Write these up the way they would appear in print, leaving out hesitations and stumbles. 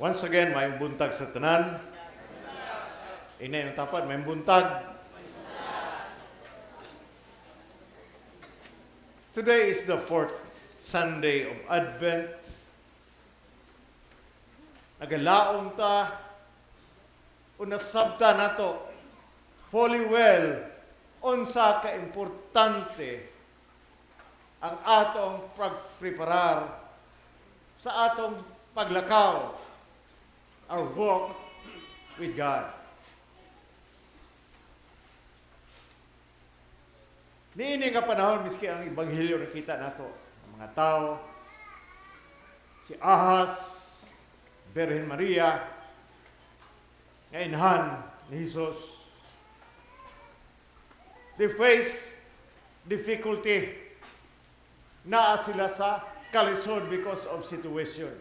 Once again, maayong buntag sa tanan. Ina yung tapat, maayong buntag. Today is the fourth Sunday of Advent. Nagalaom ta, o nasabta nato, fully well, unsa ka importante ang atong pagpreparar sa atong paglakaw, our walk with God. Niini nga panahon, miski ang Ebanghelyo nakita nato, ang mga tao, si Ahas, Birhen Maria, nga inahan ni Jesus. They face difficulty. Naa sila sa kalisod because of situation.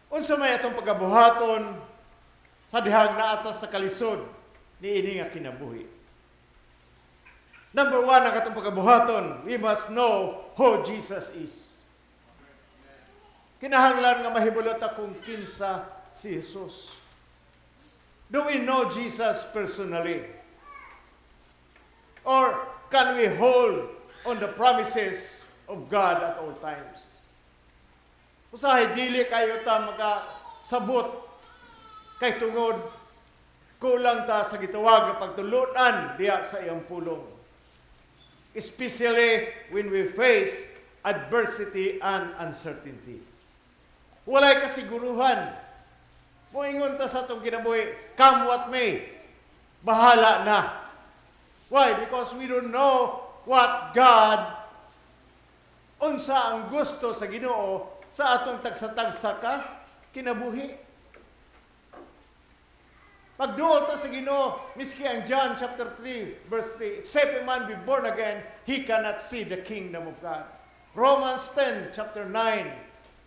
Unsa may atong pagabuhaton sa dihang naata sa kalisod niini nga kinabuhi? Number one, ang atong pagabuhaton, we must know who Jesus is. Kinahanglan nga mahibulot ta kung kinsa si Jesus. Do we know Jesus personally? Or can we hold on the promises of God at all times? Usahay dili kayo ta makasabot kay tungod kulang ta sa gitawag nga pagtulunan diha sa iyang pulong. Especially when we face adversity and uncertainty. Walay kasiguruhan. Moingon ta sa atong kinabuhi, "Come what may, bahala na." Why? Because we don't know what God, unsa ang gusto sa Ginoo sa atong tagsa-tagsa ka kinabuhi. Pagduol ta sa Ginoo, miski ang John chapter 3 verse 3, "Except a man be born again, he cannot see the kingdom of God." Romans 10 chapter 9,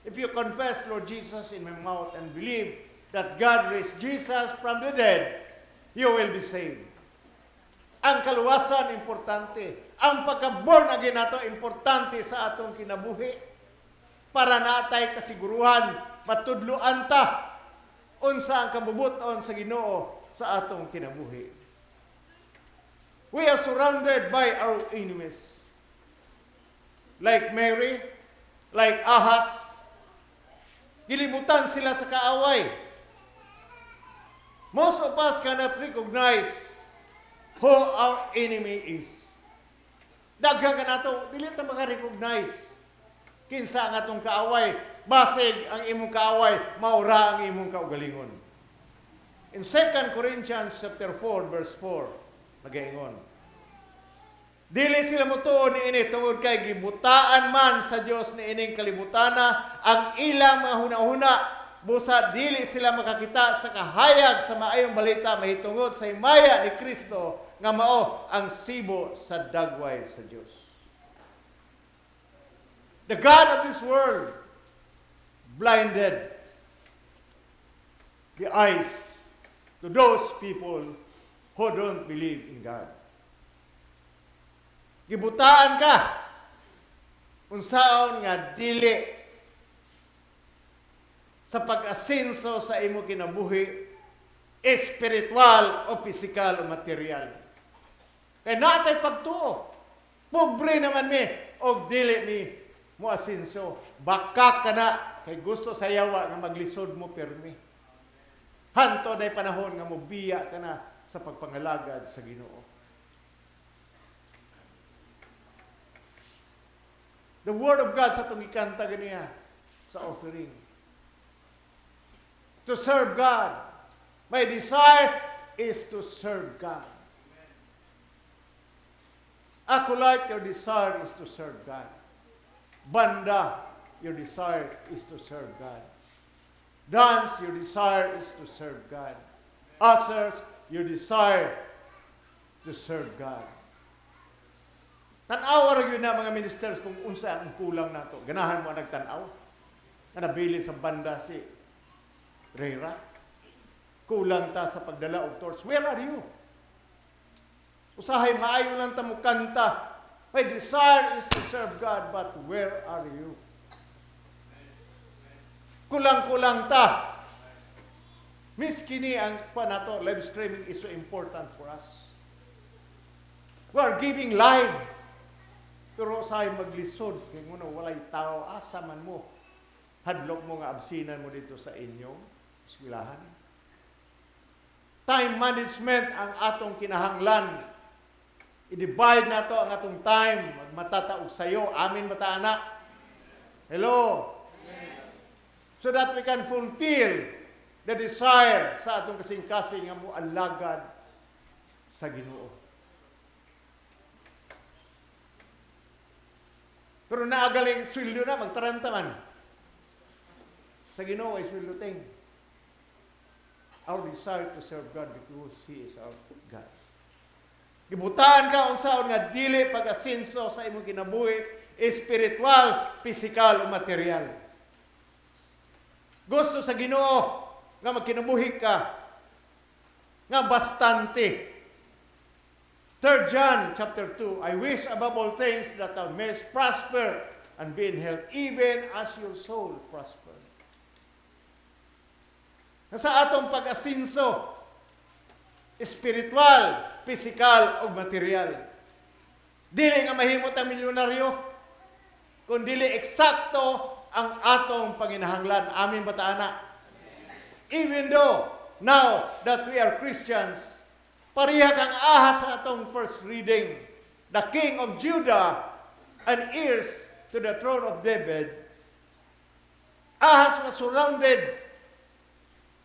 "If you confess Lord Jesus in my mouth and believe that God raised Jesus from the dead, you will be saved." Ang kaluwasan, importante. Ang pagka-born again nato, importante sa atong kinabuhi. Para natay kasiguruhan, matudloan ta unsa ang kabubuton sa Ginoo sa atong kinabuhi. We are surrounded by our enemies. Like Mary, like Ahaz, gilibutan sila sa kaaway. Most of us cannot recognize who our enemy is. Daghan ka nato, dili ta maka-recognize kinsa ang atong kaaway. Basig ang imong kaaway, maura ang imong kaugalingon. In 2 Corinthians chapter 4 verse 4, nagaingon, "Dili sila motuo niini tungod kay gibutaan man sa Dios niining kalibutana ang ilang mga hunahuna busa dili sila makakita sa kahayag sa maayong balita mahitungod sa himaya ni Kristo nga mao ang sibo sa dagway sa Dios." The God of this world blinded the eyes to those people who don't believe in God. Gibutaan ka unsaon nga dili sa pag-asenso sa imo kinabuhi, espiritual o pisikal o material. Kay natay pagtuo. Pobre naman mi og dili mi mo asenso. Baka ka na kay gusto sa yawa nga maglisod mo permi. Hanto day panahon nga mobiya ka na sa pagpangalagad sa Ginoo. The Word of God sa itong ikanta ganiya sa offering. To serve God. My desire is to serve God. Acolyte, your desire is to serve God. Banda, your desire is to serve God. Dance, your desire is to serve God. Ushers, your desire to serve God. Tan-awa ra gyud na mga ministers kung unsa ang kulang nato. Ganahan mo nagtan-aw? Nga nabilin sa banda si Rera. Kulang ta sa pagdala og torch. Where are you? Usahay maayo lang ta mo kanta. My desire is to serve God, but where are you? Kulang-kulang ta. Miski ni ang pa nato, live streaming is so important for us. We are giving live. Pero usahay maglisod, kay nguno walay tao, asa man mo? Hadlok mo nga absinan mo dito sa inyong eskwelahan. Time management ang atong kinahanglan. I-divide nato ang atong time. Magmata ta og sayo. Amin ba ta ana? Hello? So that we can fulfill the desire sa atong kasing-kasing nga moalagad sa Ginoo. Pero naagaling sweldo na, magtaranta man. Sa Ginoo ay sweldo ting. Our desire to serve God because He is our God. Gibutaan ka unsaon nga dili pag-asenso sa imong kinabuhi, espiritual, physical o material. Gusto sa Ginoo nga magkinabuhi ka nga bastante. 3 John chapter 2, "I wish above all things that thou mayest prosper and be in health, even as your soul prosper." Sa atong pag-asinso, spiritual, physical, o material. Dili nga mahimot ang milyonaryo, kung dili eksakto ang atong panginahanglan. Amin ba ta ana? Even though, now that we are Christians, pareha kang Ahaz sa atong first reading, the king of Judah and heirs to the throne of David, Ahaz was surrounded.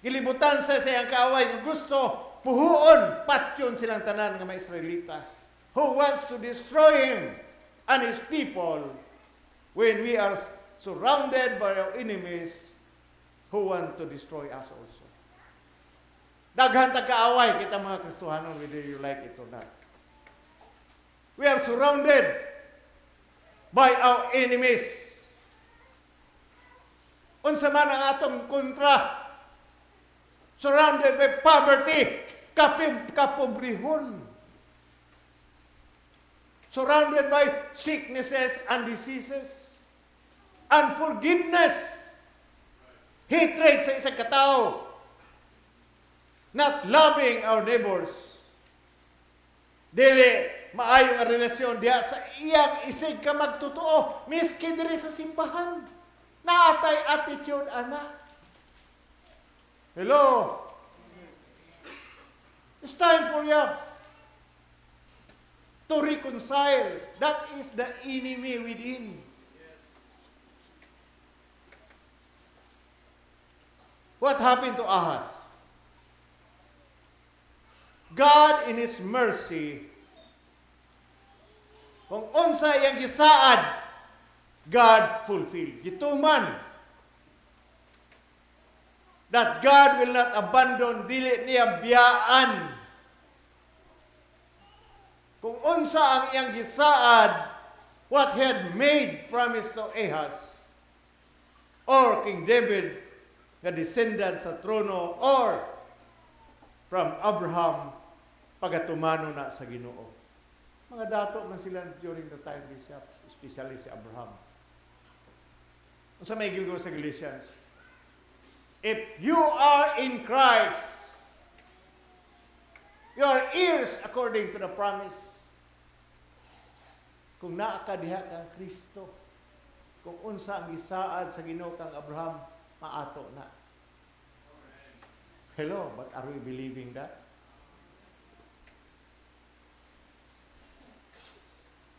Gilibutan sa siyang kaaway nga gusto puhuon, patyon silang tanan nga mga Israelita, who wants to destroy him and his people. When we are surrounded by our enemies who want to destroy us also. Daghan tag kaaway kita mga Kristohanon, whether you like it or not. We are surrounded by our enemies. Unsa man ang atong kontra? Surrounded by poverty, kapobrehon. Surrounded by sicknesses and diseases. Unforgiveness. Hatred sa isang katao. Not loving our neighbors. Dili maayo nga relasyon diha sa iyang isig ka magtotoo miski diri sa simbahan. Naatay attitude ana. Hello? It's time for you to reconcile. That is the enemy within. What happened to Ahaz? God in His mercy, kung unsa iyang gisaad, God fulfilled. Gituman. That God will not abandon, dili niya biyaan. Kung unsa ang iyang gisaad, what He had made promise to Ahaz, or King David, nga descendant sa trono, or from Abraham, pagatumano na sa Ginoo. Mga dato man sila during the time, Bishop, especially si Abraham. Unsa may gilgo sa Galatians? If you are in Christ, you are heirs according to the promise. Kung naa ka diha kang Kristo, kung unsa ang gisaad sa Ginoo kang Abraham, maato na. Hello, but are we believing that?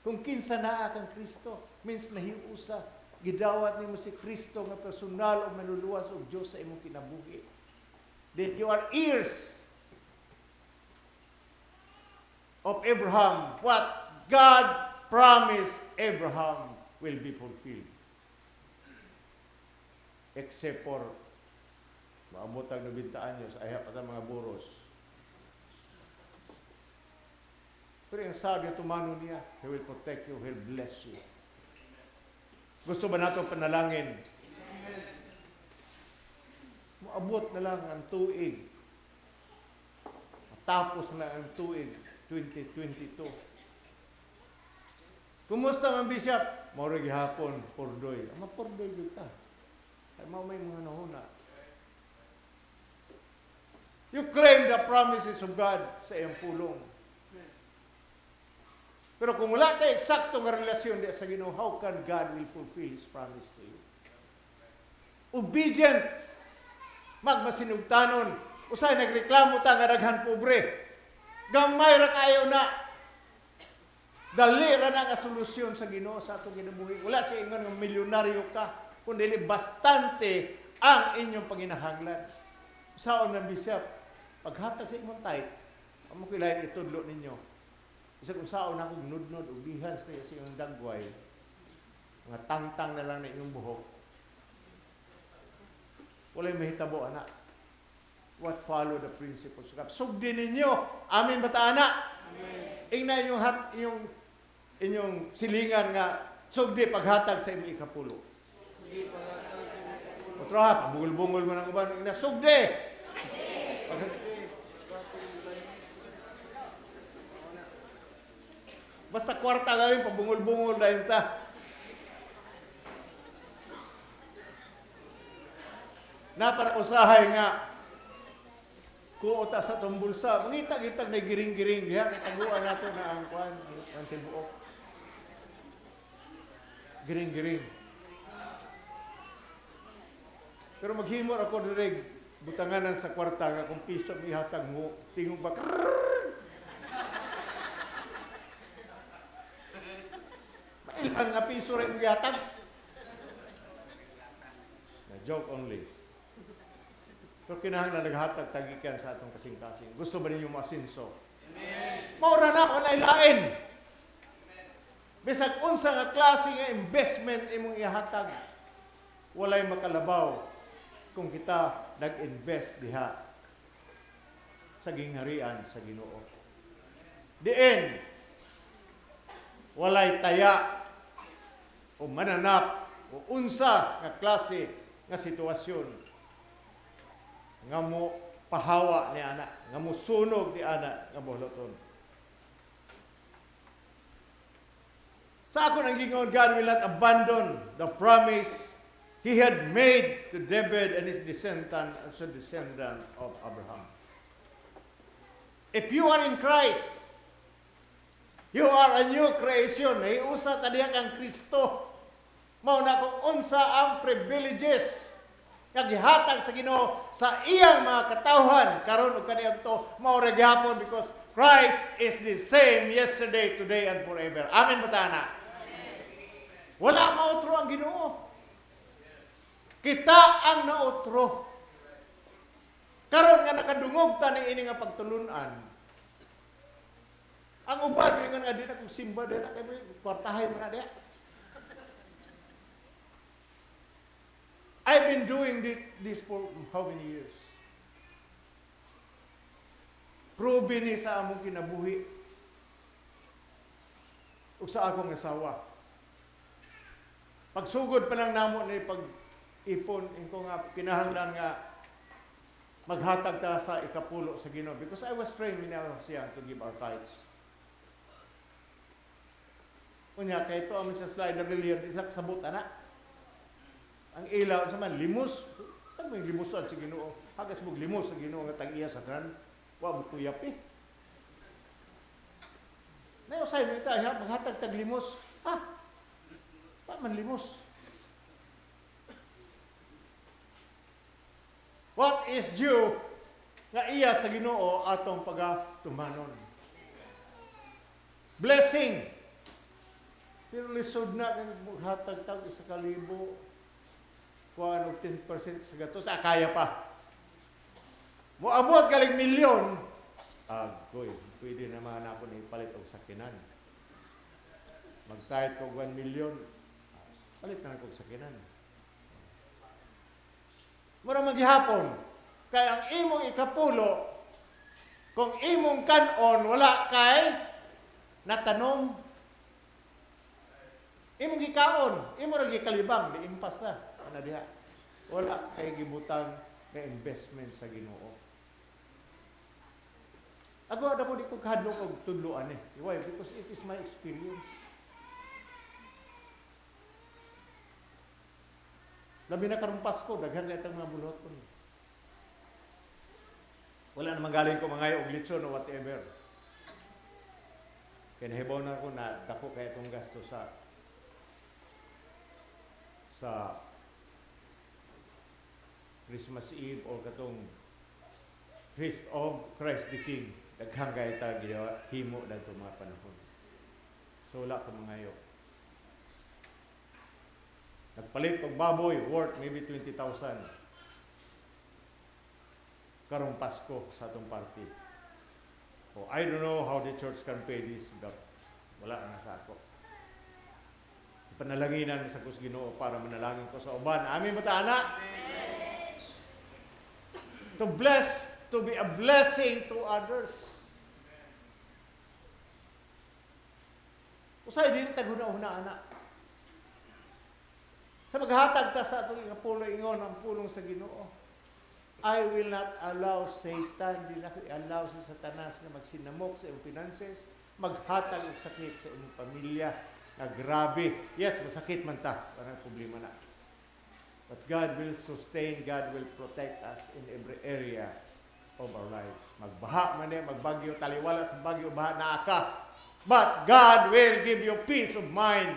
Kung kinsa naa kang Kristo, means nahiusa, gidawat nimo si Kristo nga personal o manluluwas og Dios sa imong kinabuhi. Then you are heirs of Abraham. What God promised Abraham will be fulfilled. Except for maabot ang 90 anyos, ay pa mga buros. Pero yung sabi, tumano niya, He will protect you, He will bless you. Gusto ba nato panalangin? Maabot na lang ang tuig. Matapos na ang tuig, 2022. Kumusta man, Bishop? Mao ra gihapon, purdoy. Mapurdoy gyud ta. Kay mao may mga nahuna. You claim the promises of God sa iyang pulong. Pero kung wala tayo eksakto nga relasyon di sa Ginoo, how can God will fulfill His promise to you? Obedient. Magmasinugtanon. Usay nagreklamo ta nga daghan pobre. Gamay ra kayo na. Dali ra na nga solusyon sa Ginoo sa atong kinabuhi. Wala sa ingon nga milyonaryo ka, kundi bastante ang inyong panginahanglan. Saon ng bishop, paghatag sa imong tithe, amo kilahin itudlo ninyo. Bisag unsaon ako nudnod ug bihans na sa inyong dagway, mga tangtang na lang na inyong buhok. Walay mahitabo, ana. What follow the principles of God. Sugdi ninyo. Amen ba ta, ana? Ingna inyong hat, inyong inyong silingan nga sugdi paghatag sa imong ikapulo. Otro ha, pabungol-bungol mo ng uban. Ingna sugdi. Basta kwarta galing, pabungol-bungol dahil ta. Napara usahay nga kuota sa atong bulsa. Mangita-gitag na giring-giring diha kay taguan nato na ang kuan, ang tibuok. Giring-giring. Pero maghimo ra ko diri butanganan sa kwarta nga kung piso ang ihatag mo, tingog ba? Mailan nga piso ra imong gihatag? Na joke only. Pero kinahanglan naghatag tagikan sa atong kasing-kasing. Gusto ba ninyo masinso? Amen. Maura na walay lain. Bisag unsa nga klase nga investment imong ihatag, walay makalabaw kung kita nag-invest diha sa gingharian sa Ginoo. Diin walay taya o mananap o unsa nga klase nga sitwasyon nga mo pahawa ni ana, nga mo sunog ni ana nga buhloton. Sa ako nang gingon, God will not abandon the promise He had made to David and his descendant, as a descendant of Abraham. If you are in Christ, you are a new creation. Nahiusa ta diha kang Kristo. Mao na kung unsa ang privileges nga gihatag sa Ginoo sa iyang mga katawhan karon ug kaniadto, mao ra gihapon, because Christ is the same yesterday, today, and forever. Amen ba ta, ana? Wala mautro ang Ginoo. Kita ang nautro. Karon nga nakadungog ta ni ini nga pagtulunan. Ang uban ingon nga di na kung simba di na kay kwartahay mo na diha. I've been doing this for how many years? Probe ni sa among kinabuhi ug sa akong asawa. Pagsugod pa lang namo ni pag-ipon, inko nga kinahanglan nga maghatag ta sa ikapulo sa Ginoo, because I was trained when I was young to give our tithes. Unya kay ito ang sa slide na billion isa kasabot ana. Ang ilaw sa man limos, tag may limusan sa Ginoo. Hagas mo limos sa Ginoo nga tag-iya sa tanan. Wa mo kuyap eh. Nayo say mo ita, ha, maghatag tag limos. Ha? Wa man limos. What is due nga iya sa Ginoo atong pagatumanon. Blessing. Pero lisod na kang maghatag tag 1,000, kuan og 10% sa gatos, kaya pa. Moabot galing milyon. Agoy, pwede naman ako ni palit og sakinan. Magtayit ko 1 million, palit na ako og sakinan. Mura maghihapon, kay ang imong ikapulo, kung imong kanon wala kay natanom, imong gikaon, imo ra gikalibang, di impas na. Ana diha. Wala kay gibutang nga investment sa Ginoo. Ako ada ko di ko kahadlok og tudloan eh. Why? Because it is my experience. Labi na karong Pasko, daghan kay mga buluhaton. Wala naman galing ko mangayo og litson o whatever. Kaya nahibaw na ako na dako kay itong gasto sa Christmas Eve or katong Feast of Christ the King. Daghang kay ta himo dadto mga panahon. So wala ka mangayo. Nagpalit og baboy worth maybe 20,000 karong Pasko sa atong party. Oh, I don't know how the church can pay this, but wala na sa ako. Panalanginan sa kus Ginoo para manalangin ko sa uban. Amen ba ta, ana? To bless, to be a blessing to others. Usay dili tag huna-huna, ana. Sa maghatag ta sa atong ikapulo, ingon ang pulong sa Ginoo. I will not allow Satan, di na ko i-allow si Satanas na magsinamok sa imong finances, maghatag og sakit sa imong pamilya. Na grabe. Yes, masakit man ta. Parang problema na. But God will sustain, God will protect us in every area of our lives. Magbaha man eh, magbagyo, taliwala sa bagyo, baha na ka. But God will give you peace of mind.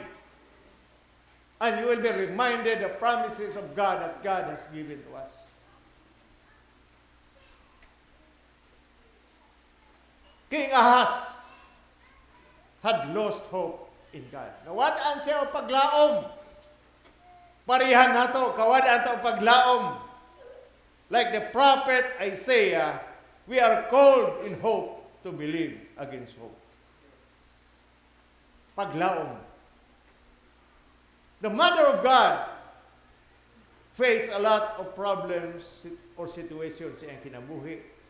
And you will be reminded the promises of God that God has given to us. King Ahaz had lost hope in God. Nawad-an siya og paglaom. Parihan nato, kawad-an ta og paglaom. Like the prophet Isaiah, we are called in hope to believe against hope. Paglaom. The Mother of God faced a lot of problems or situations sa iyang kinabuhi.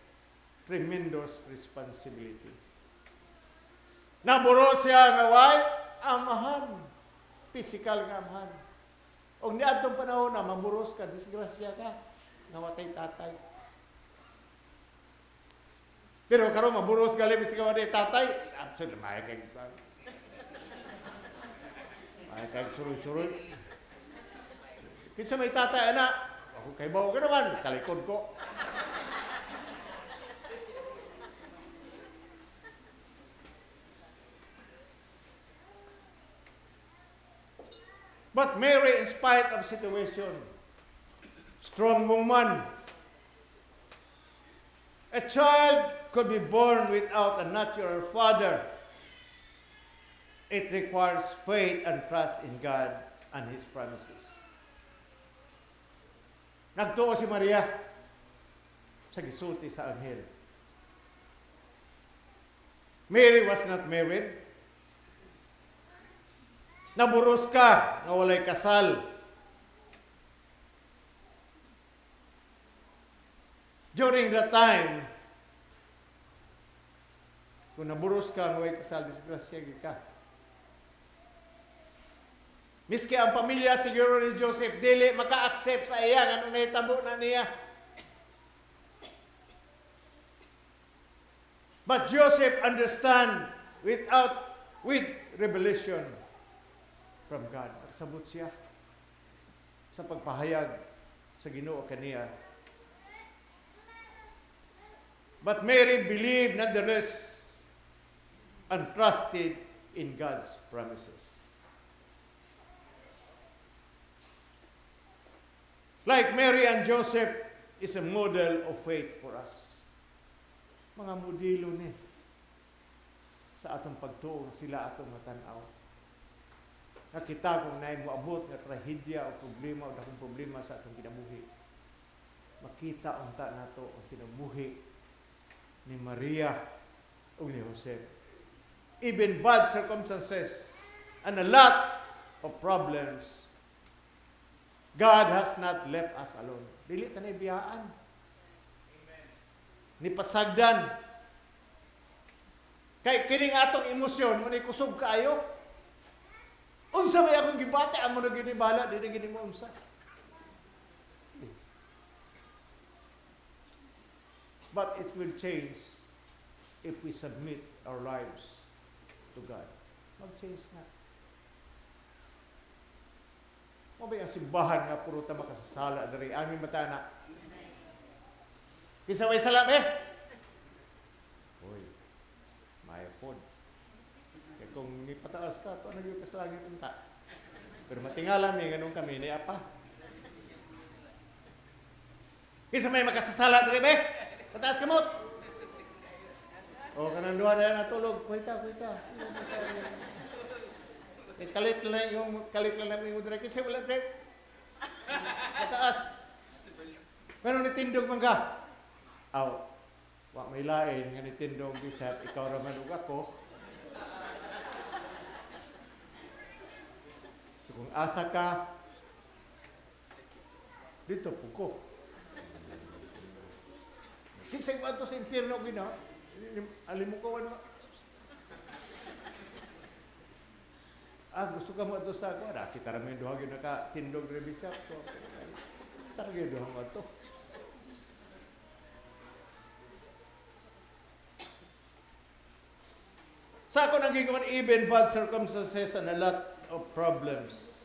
Tremendous responsibility. Naburo siya nga way amahan. Physical nga amahan. Og niadtong panahon na maburos ka, disgrasya ka, nawatay tatay. Pero karon maburos gali bisag walay tatay, absolutely may kag suroy-suroy. Kinsa may tatay, ana? Ako kay bawo ka naman, talikod ko. But Mary, in spite of situation, strong woman, a child could be born without a natural father. It requires faith and trust in God and His promises. Nagtuo si Maria sa gisulti sa anghel. Mary was not married. Naburos ka nga walay kasal. During that time, kung naburos ka nga walay kasal, disgrasya gyud ka. Miski ang pamilya siguro ni Joseph dili maka-accept sa iya nganong nahitabo na niya. But Joseph understand without with revelation from God. Nagsabot siya sa pagpahayag sa Ginoo kaniya. But Mary believed nonetheless and trusted in God's promises. Like Mary and Joseph is a model of faith for us. Mga modelo ni sa atong pagtuo sila atong matanaw. Nakita kung naay moabot nga trahedya o problema o dakong problema sa atong kinabuhi, makita unta nato ang kinabuhi ni Maria ug ni Jose. Even bad circumstances and a lot of problems, God has not left us alone. Dili ta na biyaan. Ni pasagdan. Kay kining atong emosyon mo ni kusog kaayo. Unsa may akong gibati, amo na gini bahala, di na gini mo unsa. But it will change if we submit our lives to God. Mag-change na. Mao ba ang simbahan nga puro ta makasasala diri? Amen ba ta na? Kinsa way sala be? Uy, maayo pod. Kaya kung nipataas ka, to na gyud ka sa langit unta. Pero matingala mi ganun kami ni apa. Kinsa may makasasala diri be? Pataas kamot. O kanang duha na natulog, kuwita, kuwita. Eh, kalit lang yung kalit lang namin yung dire. Kinsa wala dire? Pataas. Pero nitindog man ka. Aw, wa may lain nga nitindog bisap ikaw ra man ug ako. So kung asa ka, dito po ko. Kinsa mo adto sa impyerno gina? Alim mo ko ano? Ah, gusto ka mo adto sa ako? Ara, kita ra may duha gyud naka tindog diri bisap. So, tara gyud duha mo adto. Sa ako naging even bad circumstances and a lot of problems,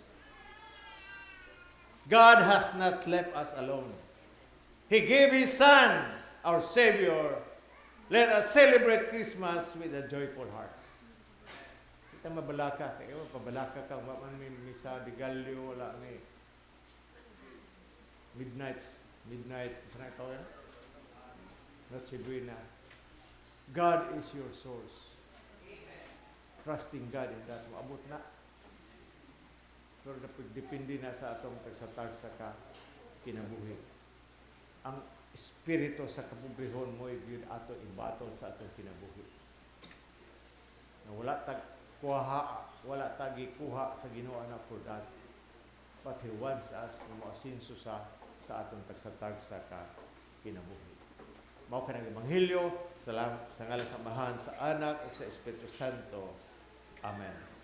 God has not left us alone. He gave His Son, our Savior. Let us celebrate Christmas with a joyful heart. Kita mabalaka kayo, pabalaka ka, wa man may misa de gallo, wala may midnight, midnight, saan na tawag yan? Noche Buena. God is your source. Trusting God in that, maabot na. Pero depende na sa atong tagsa-tagsa ka kinabuhi. Ang espiritu sa kapobrehon mo gyud ato ibatol sa atong kinabuhi. Na wala tag kuha, wala tag gikuha sa Ginoo na for that. But He wants us na moasinso sa atong tagsa-tagsa ka kinabuhi. Mao ka ng Ebanghelyo, sa ngalan sa Amahan, sa Anak, ug sa Espiritu Santo. Amen.